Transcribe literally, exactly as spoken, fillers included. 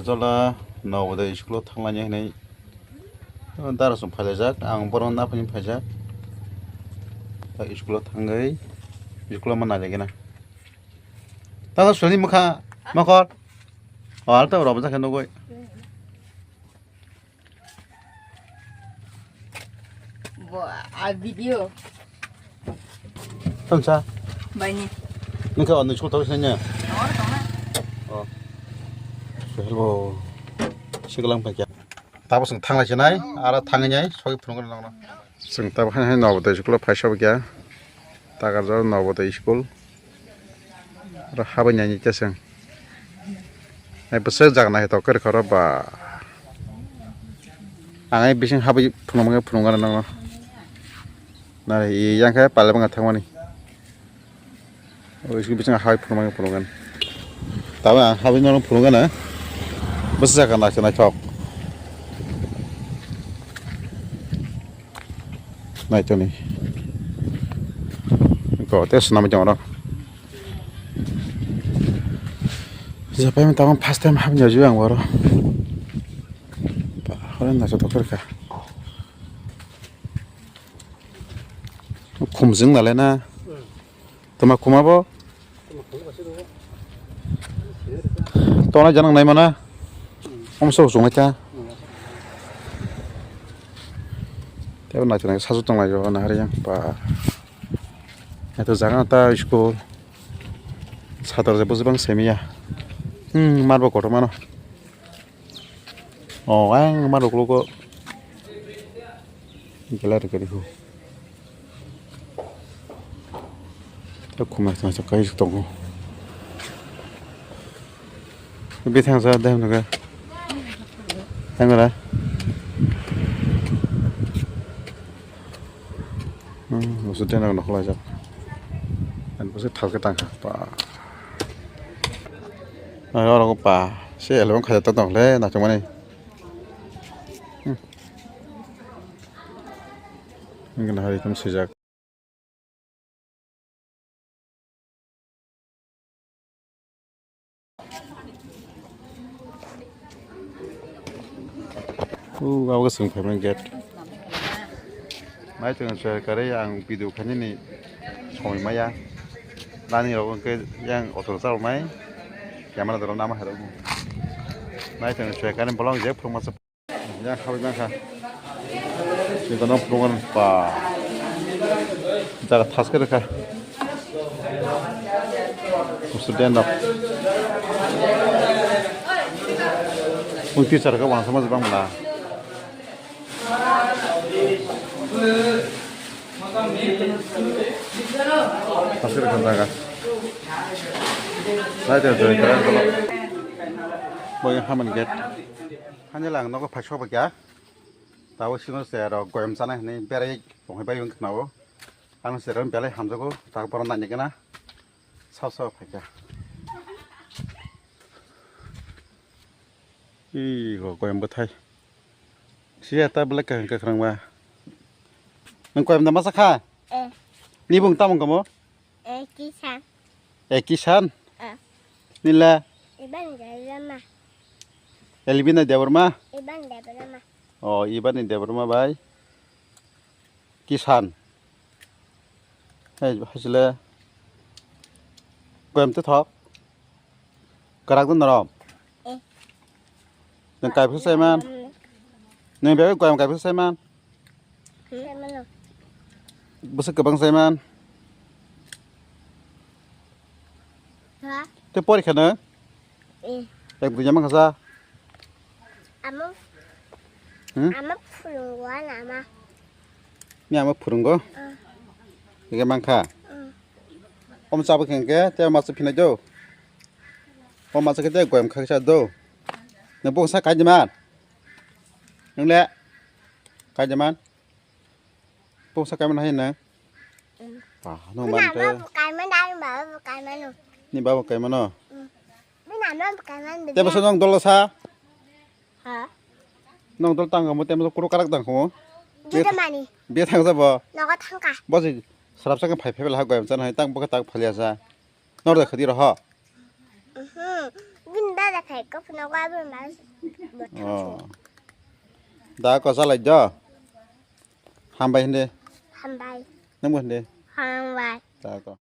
Jola Navodaya school o thanglainai hinwi dara song phailaijak, ang bono naphani phaijak. Ta school o thangwi school o ma nailaigena. Ta swlani mokha mokol. O alta robo jakhe nugwi. Bo, a video. Tamsa. Baini. Nungkha ani school thok sinanya. Tongo, tongo. Oh. Hello. Siklang paikya. Tabo song thanglai sinai, ara thangwi nai, sogwi phunukgwi nangno. Song tabo hai hai Navodaya school o phaisa paikya. Takarjak Navodaya school. Oro habwi nai khe chwng. Ai bwswk jaga naithotok khe rwkha oro ba. Ang ai bising habwi phunukmani phunukgana nangno. Nai yang khe palai bwkha thangmani. O bising bising habwi phunukmani phunukgana. Tabuk ang habwi nono phunukgana. Bwswk jaga naithotok. Naitoni. Ko te swnamwi tongo oro. Japai tamo first time habna ju ang oro. Hore naithotok kha. Khumjwng nalai na. Toma khuma bo. Tona janang nai mana. Om sok sung ta. Tebo nai tong sasu tong lai jo na hari yang pa. Eto jaga ta school. Satar je bujibang semia. Hmm, marbo kotor mano. Oh, ang marbo klugo. Gela rwgwi rw. Tei khumai khumai sa kai tongo. Bithang sa dem naga. Thangra. Hmm, musu tena nokla jak. An musu thalke tangkha pa. Aro pa se elbong khaja ta tongle na chumani. Hmm. Wngkha na hari tum swijak. O, abo khe chwng phaimani gate. Nai chwng soi karwi ang video khainani somoi maya. Nani rok hwnkhe yang auto chaloknai. Camera rok nama hai rok. Nai chwng soi karwi bolong je phwrwngma. Yang habwi mankha. Sini kono phunukgwi pa. Jaga thaske rwkha. Student rok. Ung teacher khe wansama jibang mla. Thaske rwkha jaga. Nai de de de. Boy haman gate. Hani lang nogo phai sok ba kya? Tabuk sino se aro goyam chana hinwi berai tongwi bai wng khna o. Ang se aro belai hamjago, tak bono naina gana. Sao sao phaikha. Ih, go goyam bwthai. Siya ta belai kaham kakrang ba. Nang goyam da masa kha? Eh. Ni bung tamung kamo? Eh, Kisan. Eh, Kisan? Ah. Nila? Iban Debbarma. Elvina Debbarma? Iban Debbarma. Oh, Iban ni Debbarma bai. Kisan. Hei, hasile. Goyam te thok. Karak dun norom. Eh. Nang kaipsa saiman. Nang bebe goyam kaipsa saiman. Bwswk kwbang saiman. Ha? Tei porikha no? Eh. Ek dunya mankha sa. Amo. Hmm? Amo phurungo na ma. Ni amo phurungo? Ah. Ege mankha. Mm. Om chabu khengke te masa phinai do. Om masa kete goyam khaksa do. Nang bung sa kaijaman. Nang le. Kaijaman. Pungsa kaiman hai nang? Mm. Wah, nung man te. Bini ama bo kaiman, ani baba bo kaiman no. Ni baba kaiman no? Mm. Bini ama bo kaiman. Te bini bwsa nung dol sa? Ha? Nung dol tang kamu, te bwsa kuru karak tang kamu. Juda mani. Be thang sa bo? Nogo thang ka. Bo si sarap sa ka phai phai bela ha goyam chan hai tang bo ka tak phalia sa. Nor da khadi roho. Mhm. Bini dada Thai kok no wa bun ba. Oh. Da ko salai do. Hambai hindi. Hambai. Nang hindi. Hambai. Da ko.